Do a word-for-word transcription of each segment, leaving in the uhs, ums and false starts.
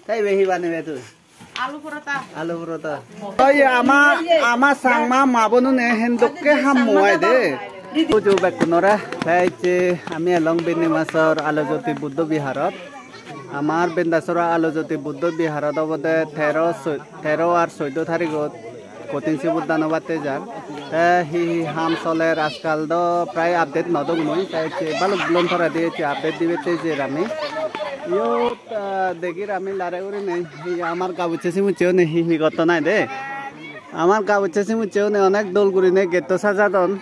Te ibe hi banebe tui? Alu porota. Alu porota. Oi, ama, ama Changma ma bonune hendokke ham muai de. Uju bekkunore, te ecche ami elong Binimasor Alojyoti Buddho Biharot. Amar Bindasora Alojyoti Buddho Biharot obode tero, soi-, tero ar soddo tarigot Kothin Sibor Dan obatte jar. Te hi hi ham soler ajkal do prai update no dong mui. Te ecche balok dilon poredi ecche update dibette jer ami. Iyot, ah, degir ami lare gurinei hi amar gabucche simucche une hi hi gotton ai de. Amar gabucche simucche une onek dol gurinei getto sajadon.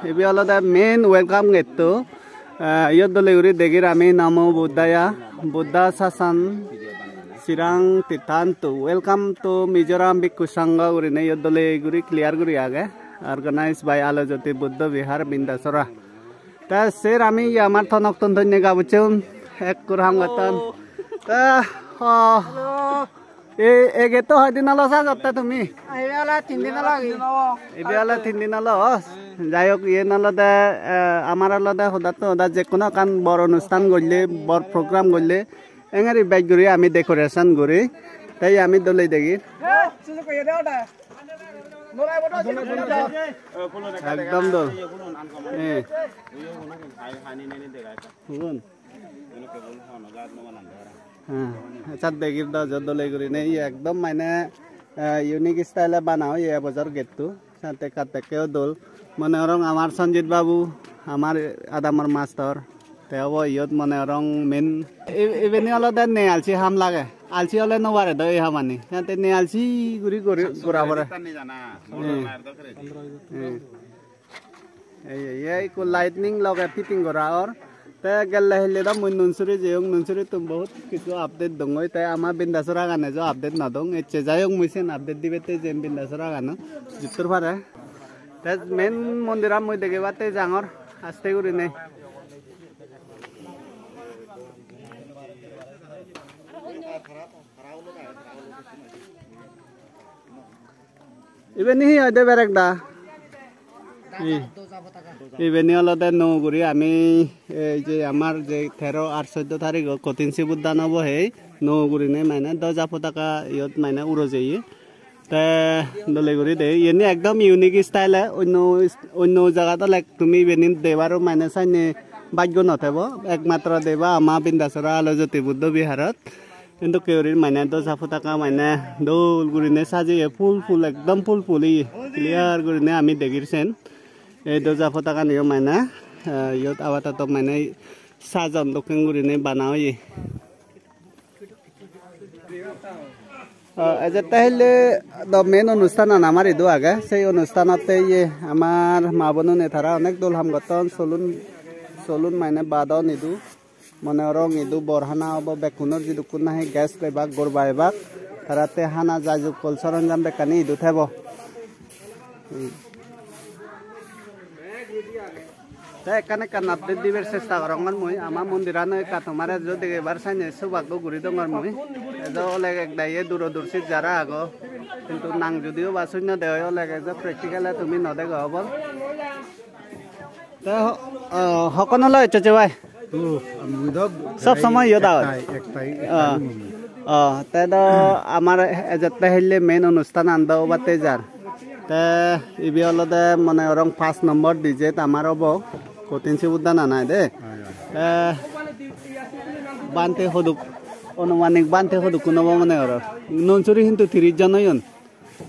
Ibe olode main welcome getto. Eh, iyot dole guri degir ami Namo Buddhaya, Buddha Sasan Sirang Tirthantu. Welcome to Mizoram Bhikkhu Sangha gurinei iyot dole guri clear guri age. Organized by Alojyoti Buddho Vihar Bindasora. Te ser ami ye amar tonok ton tonne gabuccheun ekkur ham gotton. Te, oh, e, e getto hoi din olo sajotte tumi? Ibe ole tin din olo agi. Ibe ole tin din olo. Jai hok, iyen olode, eh, amar olode hodatte hoda jekkuno ekkan bor onusthan golle, bor program golle, engeri bej guri ami decoration guri. Te ami dole degir. Ekdom dol. Eh. Hugun. Echat degir do jo dole gurinei, iye ekdom mane, eh, unique style-e bana oye ebojor getto. Sate kattekkeo dol. Mone gorong amar Sanjit babu, amar adamor mastor. Te obo iyot mone gorong main. I-, ibeni olode ne alsi ham lage. Alsi ole no pare do ei hamani. Sate ne alsi guri guri gora pore. Hmm. Hmm. Ei, ei, ei, ikko lightning loge fitting gora or. Te gelle hille do mui Nunsuri jeyong, Nunsurittun bohut kichu update dongoi, te ama Bindasora gane jo update no dong. Ecche jayok mui siyen update dibette jem Bindasora gano, jittur pare. Te main mondiran mui degebatte jangor, aste gurinei. Iben hi hoide berek da? Hi? Ibeni olode nuo guri ami ei je amar je tero ar soddo tarigo Kothin Sibor Dan obo hei nuo gurinei mane doja potaka iyot mane uro jeye. Te dole guri de, iyeni ekdom unique style, onno, onno jagat ole tumi ibeni debaro mane sanne bhaggo no thebo, ekmatro deba ama Bindasora Alojyoti Buddho Biharot. Hintu keurir mane doja potaka mane dol gurine sajeye, phul phul, ekdom phul phul iye, clear gurine ami degir sen. Ei doja potakaniyo mane, eh, iyot apatoto mane sajon dokken gurine bana oye. Ah, ejette hille do main onusthanan amar idu age. Sei onusthanotte iye amar ma bonune tara onek dol ham gotton, solun, solun mane badon idu. Mone gorong idu bor hana obo, bekkunor jidukkun nahi guest ebak, gorba ebak, taratte hana jai jukkol soronjam bekkani idu thebo. Hmm. Te ekkan ekkan update dibar chesta gorongor mui. Ama mondirano ekka tomare jo degebar sainne sobaggo guri dongor mui. Ejo oleg ek daiye duro dursit jara ago. Hintu nang judiyo ba sunno de oi, oleg ejo practical-e tumi no dego obol. Te ho-, oh, hokkon olo ecche bai? Oh, ami do sob somoy iyot agon. Ektai, ektai, ektai. Oh, oh, te do amar ejette hille main onusthan an do obatte jar. Te ibe olode mone gorong paanch nombor D J-t amar obo, Kothin Sibor Dan anai de. Ai, ai. Te bhante hoduk, onumanik bhante hodukkun obo mone goror. Nunsuri hintu tiris jon oyon.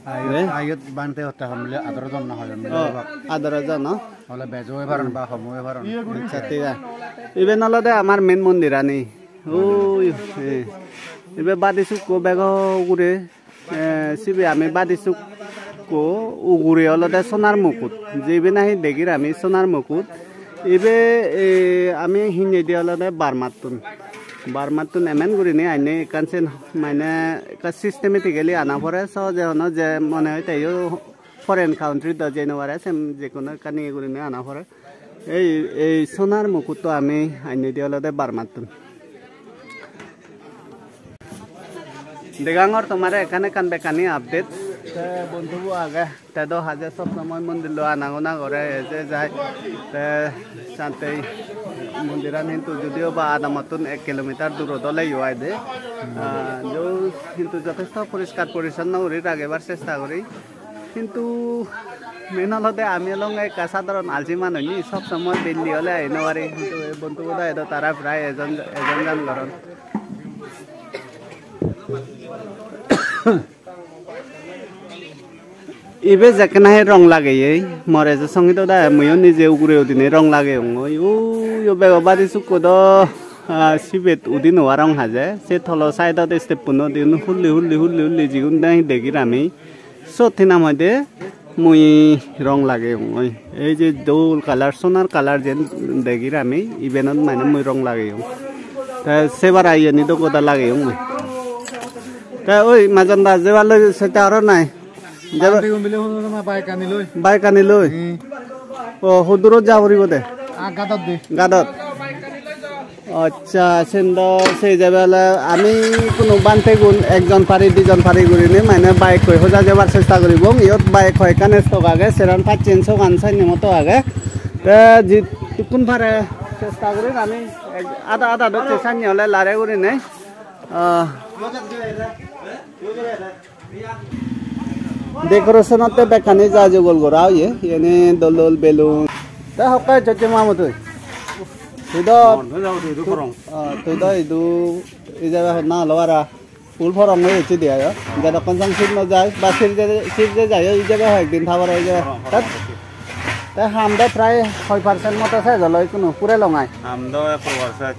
Ayot, eh? Ayot bhante hotte hom mile adoro jon na hojon mile. Oh, obak. Adoro jon, no? Ole bejo oi paron ba homo oi paron. Accha, thik age. Iben olode amar main mondirani. Oi, eh. Ibe badi sukko bego ugure. Eh, sibe ami badi sukko ugure olode sonar mukut. Jibe nahi degir ami sonar mukut. Ibe, eh, ami hinnedi olode Burmattun. Burmattun emen gurinei anne ekkan sen mane ekka systematically ana pore, sohoj hono je mone hoi teyo foreign country do jei no pare, sen je hono ekkan iye gurinei ana pore. Ei, ei sonar mukutto ami annedi olode Burmattun. Degangor tomare ekkan ekkan bekkani update. Te bontubo age, te do haje sob somoi mondirlo anagona gore, eje jai. Te santei Mondiran hintu judiyo ba adamottun ek kilometer durot oleyo aai de. Ah, jo hintu jothesto poriskar porisonno guri ragebar chesta guri. Hintu main olode ami olonge ekka sadharon alsi manuj ni, sob somoi belli ole ahi no pari. Hintu ei bontu boda edo tara prai ejon, ejon jon goron. Ibe jekke nahi rong lageye, more je songido da, muiyo nije ugure udine rong lageyongoi. Uyo bego badi sukko do, ah, sibet udi no parong haje. Se tolo side-ot step-puno digun hulli, hulli, hulli, hulli jigun nahi degir ami. Sot hi nang hoide mui rong lageyongoi. Ei je dol color, sonar color jen degir ami, ibenot mane mui rong lageyong. Te se bara iyeni do goda lageyong mui. Te oi majon da jebar loi seta aro nai. Jebar Bandi gum bile hono na bike ani loi. Bike ani loi. Hmm. O, hodurot ja poribo de? Ah, gadot de. Gadot. Accha, sen do sei jebe ole ami kuno bhantegun ekjon pari, dijon pari gurinei mane bike hoi hoja jebar chesta guribong. Iyot bike hoi ekkan stock age, seran pacchen sogan sanne moto age. Te jitukkun pare chesta gurir ami ek-, ada ada docche sanne ole lare gurinei. Ah. Decoration-otte bekkani ja jogol gora oye, iyeni dol dol balloon. Te hokke ecche mamu tui? Tui do, Mon, tui do, tui do porong. Ah, tui do idu ijebe honna holo para. Full porong oye ecche de ayo. Jedokkon sang sir no jai, ba sir je, sir je jai, ijebe hoyek din thabar oye. Porong, porong, Tat-, porong. Te ham do prai hoi percent moto sej olo ikkunu, pure longai? Ham do ekko percent.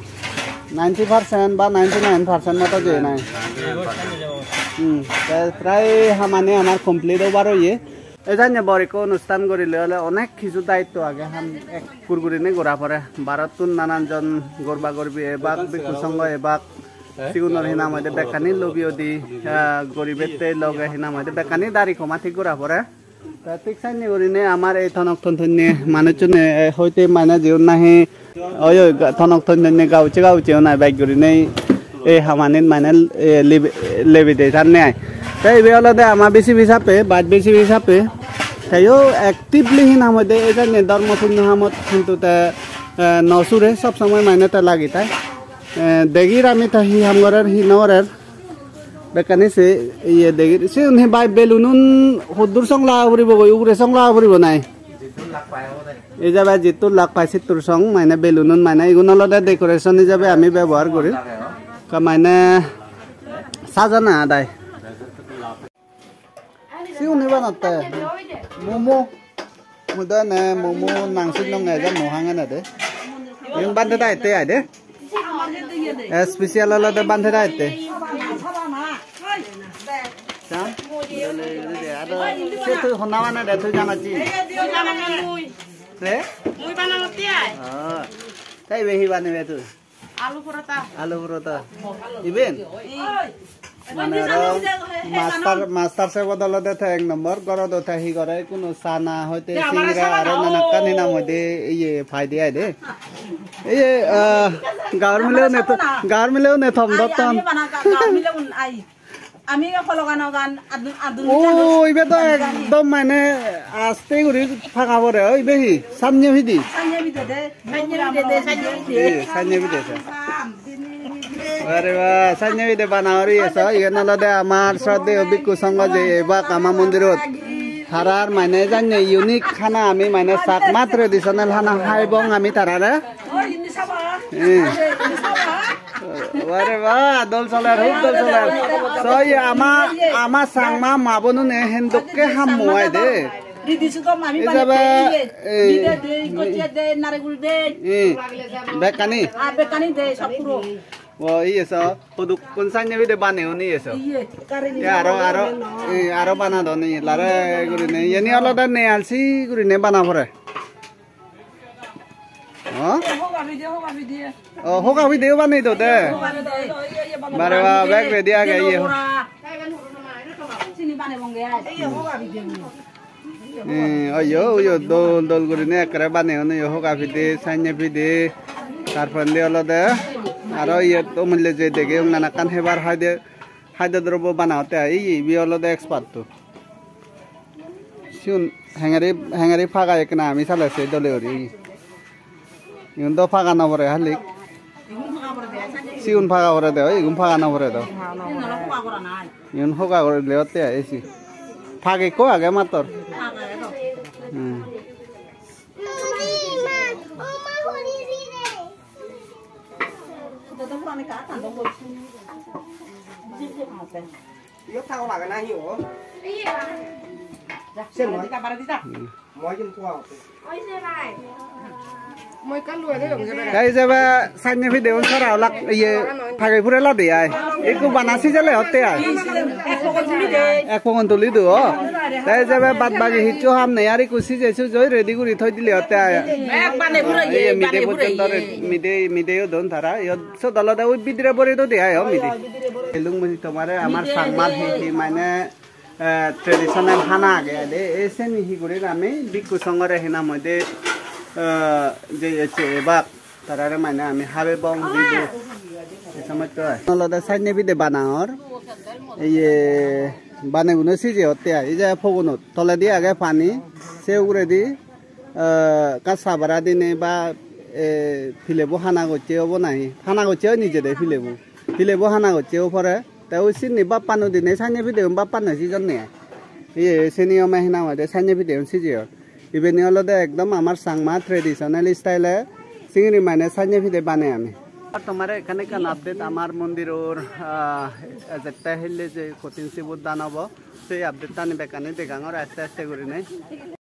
Ninety percent ba ninety nine percent moto jeye nai. Ninety nine percent. Hmm, te prai hamani amar complete obar oye. Ei janye bor ekko onusthan gorile ole onek hissu daitto age, ham ekkur gurinei gora pore. Barottun nanan jon gorba gorbi ebak, bhikkhu songho ebak, sigunor hi nang hoide bekkani lobiyo di, ah, goribette loge hi nang hoide bekkani dari koma thik gora pore. Te thik sanne gurinei amar ei tonok ton tonne manuchchune, eh, hoite mane jiun nahi oi oi ga-, tonok ton tonne gauche gauche onai bej gurinei ei hamanit mane, eh, libe-, lebide tanne ai. Te ibe olode ama B C B sappe, baj B C B sappe. Teyo actively hi nang hoide ei janye dhormo punyo hamot hintu te, eh, no sure, sob somoi mane te lagi tai. Eh, degir ami te hi ham gorer, hi no gorer. Bekkani se iye degir. Sigun hi bai balloon-un hoddur song laga puribo goi, ugure song laga puribo nai? Ei jabe jittur lak pai sittur song, mane balloon-un mane igun olode decoration ijebe ami bebohar guri. Ka mane sajana adai. Sigun hi banotte? Momo. Mui do ene momo nang sinong eje mo hangene de. Iyen bhante da ette ai de. Special olode bhante da ette. Sa? Ado se tui honna bana de tui janochi? Se? Mui banangotte ai. Oh. Te ibe hi banebe tui? Alu porota. Alu porota. Iben? Mane aro master, master chef-ot olode te ek nombor, gorot o te hi gore, kuno sana hoite singara aro nanakkan hi nang hoide iye paide ai de. Iye, ah, gaor mile une to, gaor mile une thom dotton. Ami bana ga-, gaor mile un ai. Ami hologan ogan adun, adun. Oh, ibe to ekdom mane aste guri paga pore, oi ibe hi? Sanye pide? Sanye pide de. Sanye pide de, sanye pide. Eh, sanye pide sa. Are ba, sanye pide bana ori eso. Iyen olode amar sroddheyo bhikkhu songho je ebak ama mondirot. Tarar mane janye unique hana ami mane Chakma traditional hana haibong ami tarare. Eh. Are ba, dol soler, hub dol soler. So, iye ama, ama Changma ma bonune hendokke hammo ai de. Ridi sudom ami ei jaba, banei de, eh, bide de, gochia de, naregul de. Eh, bekkani? Ah, bekkani de, sob puro. O, iye so, hudukkun sanye pide baneyon iye so. Iye, kare ni. Te aro, aro, eh, aro banadon iye, lare gurine. Iyeni olode neyalsi gurine bana pore. Ho? Hoga pide, hoga pide. O, hoga pide o banei do de. Hoga pide. Bare ba, bek ready age iye. Sini banei bonge ai. Iye hoga pide. Eh, oyo, oyo, dol, dol gurine ekkere baneyon, oyo, hoga pide, sanye pide, tar porendi olode, aro iyot omollo je degeyong nanakkan hebar haide, haide drobo banaotte ai, iye, ibe olode expert to. Sigun hengeri, hengeri pagai ekkena ami sale se dole guri. Igun do paga no pore halik. Sigun paga pore de, oi, igun paga no pore do. Igun hoga guri leotte ai esi. Pag ekko age mattor. Hmm. Iyot thago lage na hi o? Sen moi. Moi jin tua ote. Moi kan lu ade dong jebe. Ei jebe sanye video sora olak iye phage phure lade ai. Ikku bana sijele otte ai. Ek pogon tuli do. Te jebe bad bagi hissu ham nei ar ikku sije sujoi ready guri thoi dile otte ai. Ek bane phure iye, iye, mide bane phure porjonto iye. Mide, mide yo don tara. Yo Sot olode ui bidire bore dode ai, o mide. Elung mui tomare amar Changmar hi hi mane, eh, traditional hana age de. E seni hi gurir ami bhikkhu songhore hinam hoide, eh, je ecche ebak tarare mane ami habe bong dibo. E somosto ai. Olode sanye pide banangor. Iye bane guno sije otte ai. Ije pogonot toledi age pani. Se uguredi eh, ekka sabara dinei ba, eh, pilebo hana gocche obo nahi? Hana gocche oi nije de pilebo. Pilebo hana gocche o pore. Te ui sinni bappano dinei sanye pidegun bappano sijonne ai. Iye, seni ome hinang hoide sanye pidegun sijeyon. Ibeni olode ekdom amar Changma traditional style-e singiri mane sanye pide banei ami. Ar tomare ekkan ekkan update amar mondiror, ah, ejette hille je kothin sibot dan obo. Sei update-ani bekkani degangor aste aste gurinei.